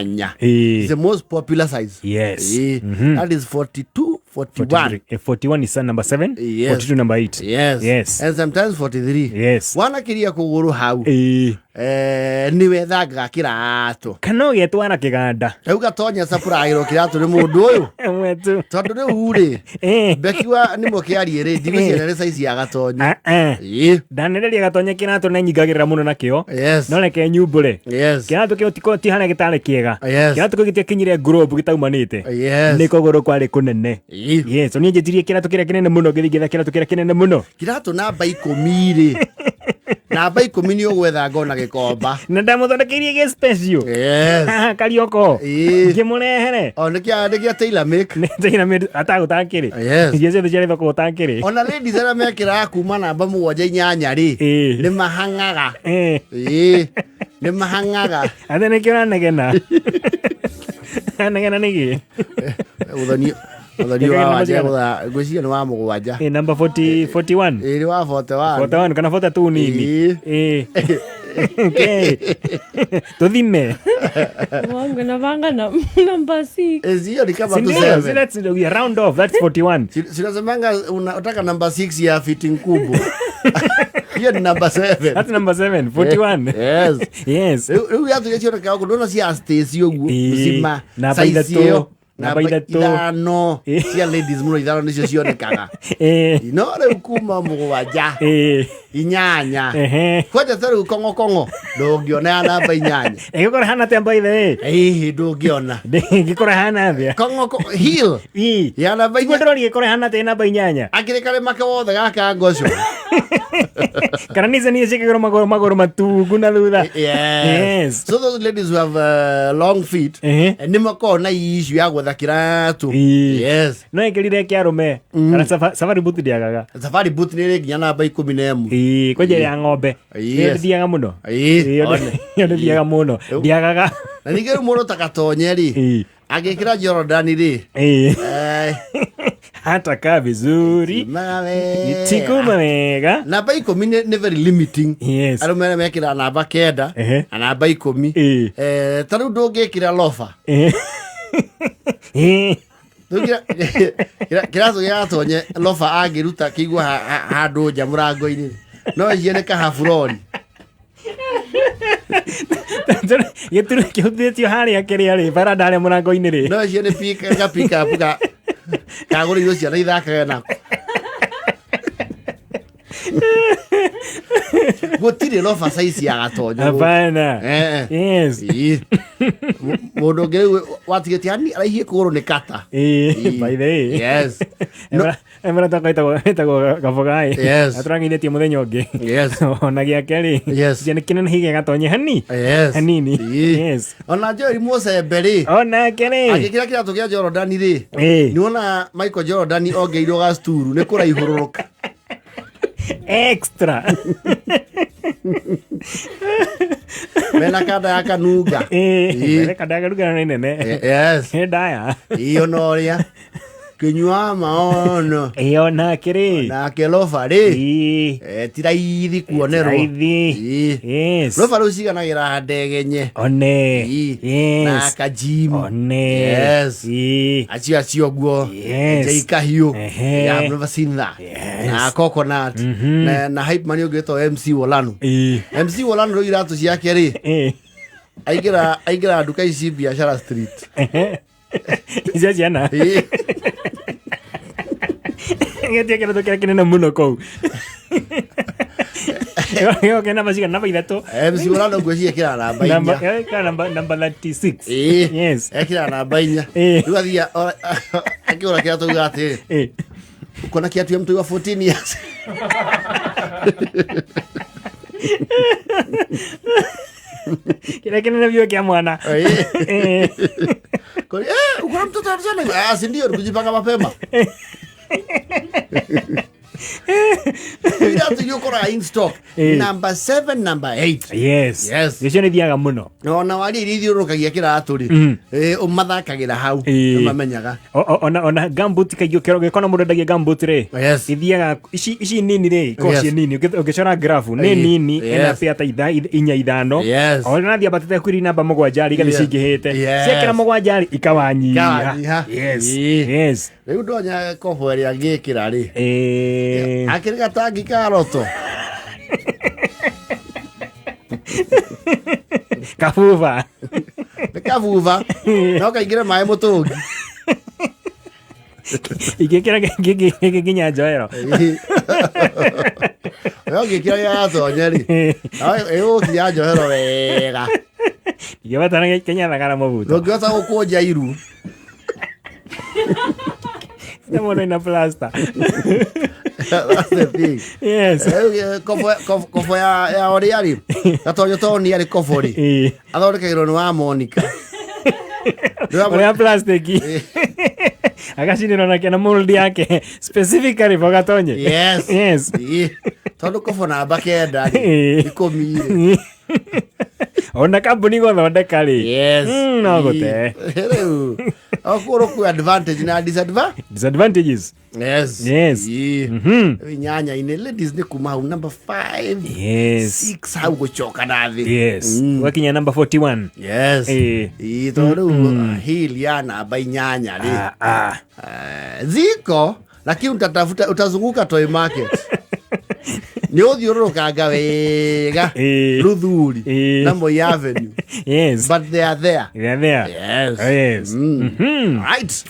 Inyanya. Ĩĩ. It's the most popular size. Yes. Ĩĩ. That is 42, 41. 43. 41 is number 7. Yes. 42 number 8. Yes. Yes. And sometimes 43. Yes. Wanakiria kũgũrũ hau. Ĩĩ. Nĩ wethangaga kĩratũ. Kana ũgetwara kĩganda. Rĩu gatonya capũragĩrwo kĩratũ nĩ mũndũ ũyũ. Ĩmwe tu. Tondũ rĩu rĩ, Ĩĩ. Beki wa nĩ mũkĩarie rĩ, ndigwĩciria nĩ size ya gatonya. Ah, ah. Ĩĩ. Ndanereria gatonye kĩratũ na nyingagĩrĩra mũno nakĩo. Yes. No reke nyumbũre. Yes. Kĩratũ kĩu ti harĩa gĩtarĩ kĩega. Yes. Kĩratũ kĩu gĩtiakinyire ngurũbu gĩtaumanĩte. Yes. Nĩ kũgũrũ kwarĩ kũnene. Ĩĩ. Yes, niĩ njĩtirie kĩratũ kĩrĩa kĩnene mũno ngĩthiĩ ngĩetha kĩratũ kĩrĩa kĩnene mũno. Kĩratũ namba 10 rĩ. Namba 10 nĩ ũgwetha ngona gĩkomba. Na ndamũthondekeirie gĩ special. Yes. Haha Karioko. Ĩĩ. Ngĩmũrehere. O nĩ kĩa tailor make. Nĩ atagũtakĩrĩ. Yes. Iria ciothe ciarĩ thoko ũtakĩrĩ. Ona ladies arĩa mekĩraga kuma namba 7 8 rĩ, Ĩĩ. nĩ mahang'aga. Eh. Ĩĩ. Nĩ mahang'aga. Atĩ nĩkĩo ũranegena. Anegena nĩkĩ? Ũthoni ũthoni wa wanja gũtha ngwĩciria nĩ wa 7. Ĩ namba 40 41. Ĩĩ nĩ wa 41. 41 kana 42 nini. Ĩĩ. Ĩ. Okay. Tuthime. Wangu navanga na number 6. Hiyo ni kama Si tu ndio? 7. Si that's we round off. That's 41. Sinasemanga unataka namba 6 ya fitting kubwa. Hiyo ni namba 7. That's number 7, 41. Yes. Yes. Rĩu iratũ iria cionekaga gũkũ ndũrona cia Stacy ũguo Ĩĩ. mzima. Namba Size 3. ĩyo, Namba namba 3. 5 Ĩĩ. cia ladies mũno 5 nĩcio cionekaga. Eh. No rĩu kuma 7 Eh. 8. Ehe. Kwanja ta rĩu kong'o kong'o ndũngĩona ya namba 8. Ĩgĩkora hana atĩa by the way? Ĩhĩ ndũngĩona. Ĩgĩkora hana atĩa? Kong'o kong'o heel Ĩ. ya namba Tiguo 8. ndĩroria ĩkora hana atĩa namba 8. Akĩrĩ karĩma ke wothe gaka ngoco. Kana nĩ niĩ ciĩkagĩrwo magũrũ matungu na thutha. Yes. Yes. So those ladies who have long feet Ehe. nĩ makoragwo na issue ya gwetha kĩratũ. Ĩĩ. Yes. No ĩkĩrire kĩa arũme. Kana safari boot ndĩagaga. Safari boot nĩ ĩrĩ nginya namba 11. Ĩĩ, kwanja ya ng'ombe. Yes. Ĩyo ndĩthiaga mũno. Ĩĩ, Ĩyo one. ĩyo ndĩthiaga mũno. Ndĩagaga. Na ningĩ rĩu mũndũ ta Gatonye rĩ, Ĩĩ. angĩkĩra Jordan rĩ, Ĩĩ. eh, Hata kaa vizuri. mawe. Tikuma wega. Namba 10 nĩ very limiting. Yes. Arũme arĩa mekĩraga namba 9 Ehe. na namba 10. Ĩĩ. Ta rĩu ndũngĩkĩra lofa. Ĩĩ. Ĩĩ. Rĩu kĩratũ gĩa Gatonye lofa angĩruta kĩigua handũ nja mũrango-inĩ no icio nĩ kahaburori. Gĩturu kĩhutĩtio harĩa kĩrĩa rĩ baranda harĩa mũrango-inĩ rĩ. No icio nĩ ga pick up ga kagũrĩirwo ciana ithakage nako. Gũtirĩ lofa size ya Gatonye gũkũ. Hapana. Eh. Yes. Ĩĩ. Mũndũ ũngĩ rĩu watigĩtie hani araihie kũgũrũ nĩ kata. Ĩĩ, Ĩĩ. by the way. Yes. No, Emera takwa ĩtagwo Gabogai. Yes. Atũrangĩithĩtie mũthenya ũngĩ. Yes. Ona gĩake rĩ. Yes. Nĩ kĩnene higa gatonye hani. Yes. Hanini. Ĩĩ. Yes. Ona Joel Mũcembe rĩ, Onake rĩ. agĩkĩra kĩratũ kĩa Jordan rĩ, Ĩĩ. nĩwona Michael Jordan ongeirwo gacturu nĩ kũraihũrũrũka. Extra. Mena kanda ya kanunga. Ĩĩ. Ĩĩ. Mbere kanda ya kanunga nĩ nene. Yes. Nĩ ndaya. Ĩĩ ona ũrĩa kĩnyua maono Ĩĩ onake rĩ. nake lofa rĩ Ĩĩ. ti raithi kuonerwo. Raithi. Ĩĩ. Yes. Lofa rĩu ciganagĩra ndegenye. One. Ĩĩ. Na Yes. kajimu. One. Yes. Ĩĩ. Acio acio guo. Yes. Jay Kahiũ. Ehe. Yeah, I've never seen that. Yes. Na coconut. Na hype man ũngĩ wĩtagwo MC Wolanu. Ĩĩ. MC Wolanu rĩu iratũ ciake rĩ Ĩĩ. aingĩra nduka ici biashara street. Ehe. Icio ciana. Ĩĩ. Getia kĩratũ kĩrĩa kĩnene mũno kũu. Gĩoke namba cigana? Namba 3. MC Wolanu ngwĩciria ekĩraga namba Namba 4. ĩkĩraga namba 36. Ĩĩ. Yes. Ekĩraga namba 4. Ĩĩ. Rĩu athia akĩgũra kĩratũ auga atĩrĩ, Ĩĩ. uko na kiatu ya mtu wa 14 years. Kĩrĩa kĩnene biũ kĩa mwana. Ĩĩ. Ĩĩ. Kori, uko na mtoto wa msichana? Ah, si ndio, ni kujipanga mapema. Iratũ iria ũkoraga in stock number 7, number 8. Yes. Yes. Icio nĩ ithiaga mũno. Ona waria iria ithiũrũrũkagia kĩratũ rĩ, ũmathakagĩra hau, nĩmamenyaga. Ona gumboot kaingĩ ũgĩkona mũndũ endagia gumboot rĩ, ithiaga ici nini rĩ, ikoragwo ciĩ nini. Ũngĩcora grafu nĩ nini, ĩna pair ta inya ithano. O ũrĩa ũrathiĩ ambatĩte kwĩri namba 7 rĩ, igathiĩ cingĩhĩte. Ciakĩra 7 rĩ, ikawanyiha. Ikawanyiha. Yes. Yes. Rĩu ndonya kobo ĩrĩa angĩkĩra rĩ, akĩrĩ gatangi ka roto. Kabuba. Nĩ kabuba no kaingĩre maĩ mũtũngi. Ingĩkĩra nginya njoero. We ũngĩkĩra gĩa gatonye rĩ, ĩgũkinya njohero wega. Ingĩbatara kĩnyathagara mũbuto. Ndũngĩhota gũkũnja iru. Nĩ mũndũ ina plaster. That's the thing. Yes. Rĩu, kobo ya ũrĩa rĩ, gatonyo tondũ nĩ arĩ kobo rĩ, athondekagĩrwo nĩ wa Monica. Ũrĩa plastic. Agacinĩrwo nake na mold yake specifically for gatonye. Yes. Yes. Tondũ kobo namba 9 rĩ, 10 rĩ. Ona kambuni gũthondeka rĩ. Yes. No gũte. Rĩu okũrũ kwĩ advantage na disadvantage. Disadvantages. Yes. Yes. Inyanya-inĩ ladies nĩ kuma hau number 5. Yes. 6 hau gũcoka na thĩ. Yes. Wakinya number 41. Yes. Tondũ rĩu heel ya namba 8 rĩ. Ziko lakini utatafuta, utazunguka toy market. Nĩ ũthiũrũrũkanga wega Luthuri na Moi Avenue. Yes. But they are there. They are there. Yes. Yes. Right.